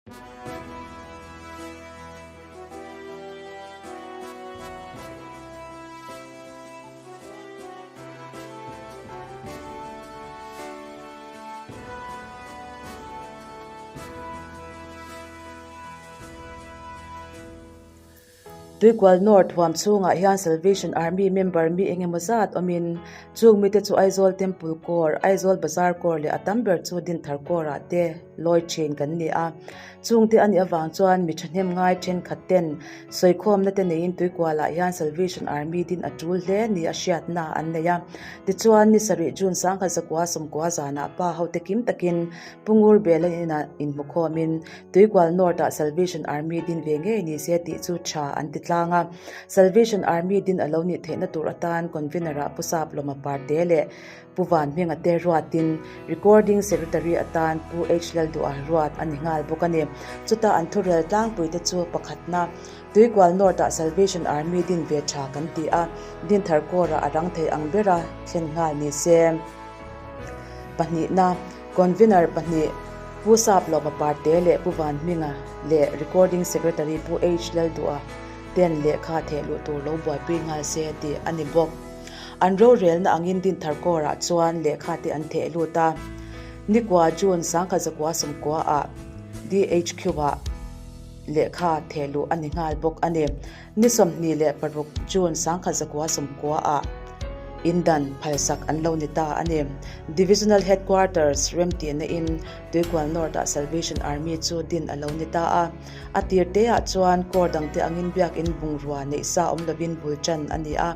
Tuikual North huam chhungah hian Salvation Army member mi engemaw zat awmin chung mite chu Aizawl Temple Corps, Aizawl Bazar Corps leh a tam ber chu Dinthar Corps ah te lawi thin kan ni a. Chungte a nih avang chuan mi thahnem ngai thenkhat ten sawikhawmna te neiin Tuikualah hian Salvation Army din a tul hle ni a hriatna an nei a. Tichuan ni sarih June sangkhat zakua sawmkua zanah pa hote kim takin Pu Ngur Bela inah inhmukhawmin Tuikual North-ah Salvation Army din ve ngei ni se tih chu tha an ti tlang a. Salvation Army din a lo nih theihna tur atan Convener-ah Pu Sap Lawma Parte leh Pu Van Hminga te ruatin Recording Secretary atan Pu H Lalduha ruat a ni nghal bawk a ni. Chuta an thurel tlangpuite chu pakhatna, Tuikual North-ah Salvation Army din ve tha kan ti a, Dinthar Corps-ah a rang thei ang bera thlen nghal ni se. Pahnihna, Convener pahnih, Pu Sap Lawma Parte leh Pu Van Hminga leh Recording Secretary Pu H Lalduha ten lehkha theh luh tur lo buaipui nghal se tih a ni bawk. An rorelna angin Dinthar Corps-ah chuan lehkha te an theh lut a. Nikua June 1919 ah DHQ-ah lehkha theh luh a ni nghal bawk a ni. Ni 26 June 1990 ah indan phalsak an lo ni ta a ni. Divisional Headquarters remtihna in Tuikual North ah Salvation Army chu din a lo ni ta a. A tir te ah chuan Corps dangte angin biakin bungrua neih sa awm lovin bul tan a ni a.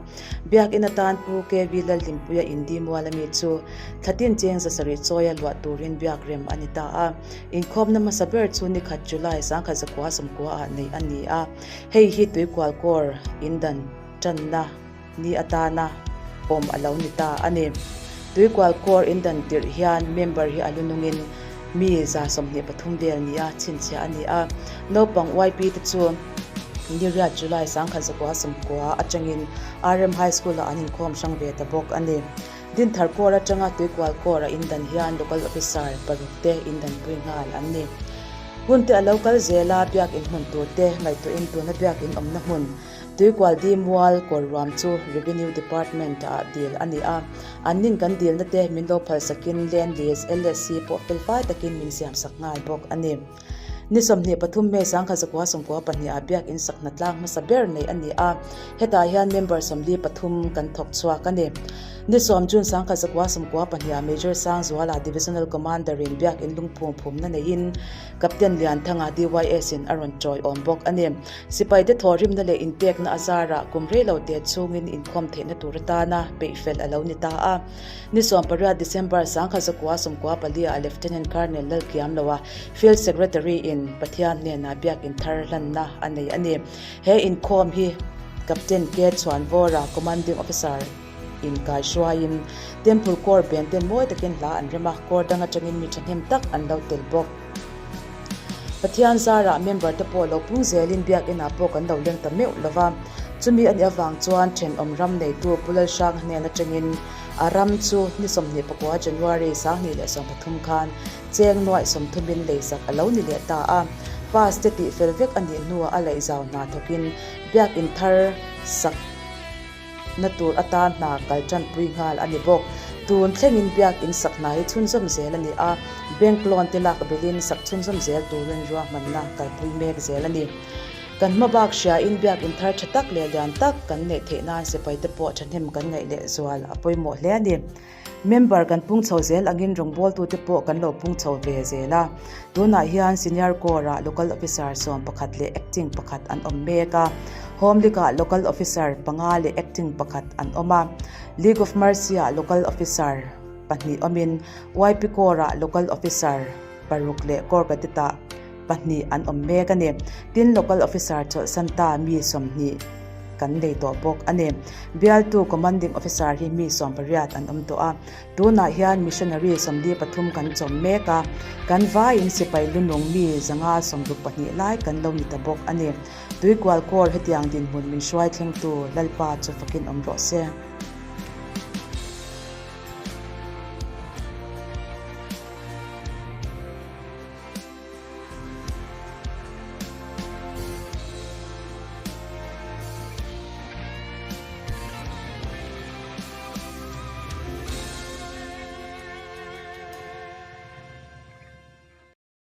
Biakin atan Pu KV Lalhlimpuia Indi mual ami chu thlatin cheng zasarih chawia luah turin biak rem a ni ta a. Inkhawmna hmasa ber chu nikhat July 1990 ah neih a ni a. Hei hi Tuikual Corps indan tanna ni atana awm a lo ni ta a ni. Tuikual Corps indan tirh hian member hi a lu nungin mi 23 vel nia chhinchhiah a ni a. Naupang YP te chu Niriat July 1990 atangin RM High School-ah an inkhawm hrang ve ta bawk a ni. Dinthar Corps atanga Tuikual Corps a indan hian Local Officer paruk te indanpui nghal an ni. Hun te a lo kal zel a, biakin hmun tur te ngaihtuahin tuna biakin awmna hmun Tuikual Di Mual kawr ruam chu Revenue Department ah dil a ni a. An nin kan dilna te min lo phalsakin Land Lease, LSC, pawh felfai takin min siamsak nghal bawk a ni. Ni 23 May 1992 ah biakin sak hnatlang hmasa ber neih a ni a, hetah hian member 43 kan thawk chhuak a ni. Ni 10 June 1992 ah Major Sangzuala Divisional Commander in biakin lungphum phumna neiin Captain Lianthanga DYS in a rawn tawiawm bawk a ni. Sipaite thawhrimna leh inpekna a zarah kum reilo te chhungin inkhawm theihna tur atana peihfel a lo ni ta a. Ni 18 December 1994 ah Lieutenant Colonel Lalkiamloa Field Secretary in Pathian hnenah biakin thar hlanna a nei a ni. He inkhawm hi Captain K Chhuanvawra Commanding Officer in kaihruaiin Temple Corps band ten mawi takin hla an rem a, Corps dang atangin mi thahnem tak an lo tel bawk. Pathian zarah member te pawh lo pung zelin biakinah pawh kan lo leng ta meuh lo va. Chumi a nih avang chuan thenawm ram neitu Pu Lalhrang hnen atangin a ram chu ni 29 January 2013 khan cheng nuaih sawmthumin leisak a lo ni leh ta a. Pass te tih fel vek a nih hnuah a laihzau hna thawkin biakin thar sak Na tur atan hna kal tanpui nghal a ni bawk. Tun thlengin biakin sak hna hi chhunzawm zel a ni a, bank loan te lak belhin sak chhunzawm zel turin ruahmanna kalpui mek zel a ni. Kan hma bak hriain biakin thar tha tak leh lian tak kan neih theih nan sipai te pawh thahnem kan ngaih leh zual a pawimawh hle a ni. Member kan pung chho zel angin rawngbawltute pawh kan lo pung chho ve zel a. Tunah hian Senior Corps-ah Local Officer sawm pakhat leh Acting pakhat an awm mek a. Home League-ah Local Officer panga leh Acting pakhat an awm a. League of Mercy-ah Local Officer pahnih awmin YP Corps-ah Local Officer paruk leh Corps Cadet-ah pahnih an awm mek a ni. Tin, Local Officer chawlhsan ta mi 20 kan nei tawh bawk a ni. Bialtu Commanding Officer hi mi 18 an awm tawh a. Tunah hian Missionary 43 kan chawm mek a. Kan vaiin sipai lunung mi 562 lai kan lo ni ta bawk a ni. Tuikual Corps hetiang dinhmun min hruai thlengtu Lalpa chu fakin awm rawh se.